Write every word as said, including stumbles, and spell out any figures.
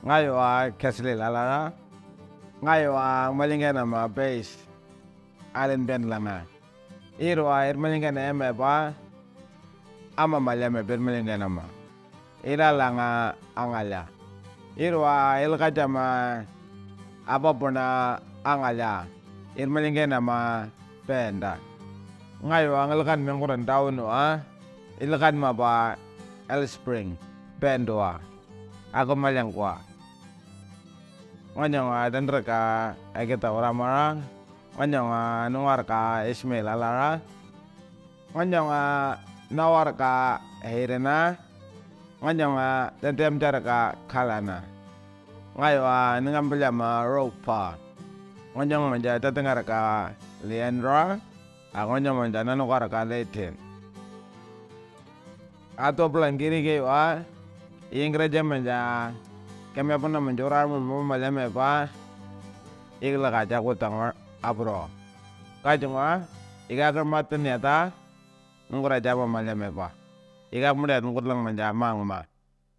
Ngayua Kesley Lalara. Ngayua Malingena ma base. Alin Ben Langa. Irua ir Malingena eme ba. Ama malyame bir Malingena ma. Ila Langa Angalya. Irua ilkajama Ababuna Angalya. Ir Malingena ma Benda. Ngayua ngilkan mengkuran daunua. Ilkan ma ba Elspring. Bendua. Aku malyangkua. Nganyonga Dandrika Ekita Uramara. Nganyonga Nungarka Ismail Alara. Nganyonga Nawarka Heirena. Nganyonga Dandemjarka Kalana. Ngayua Ningambilyama Ropa. Nganyong manja Datingarka Leandra. Nganyong manja Nanukarka Leitin. Ato pulang kiri ke wa, ingre jam manja, kami apa nama jora mau malyame ba, igla kaja kutang abro. Kajunga, iga kermatan nyata, nungkura jama malyame ba. Iga muda nungkur lang manja mang ma.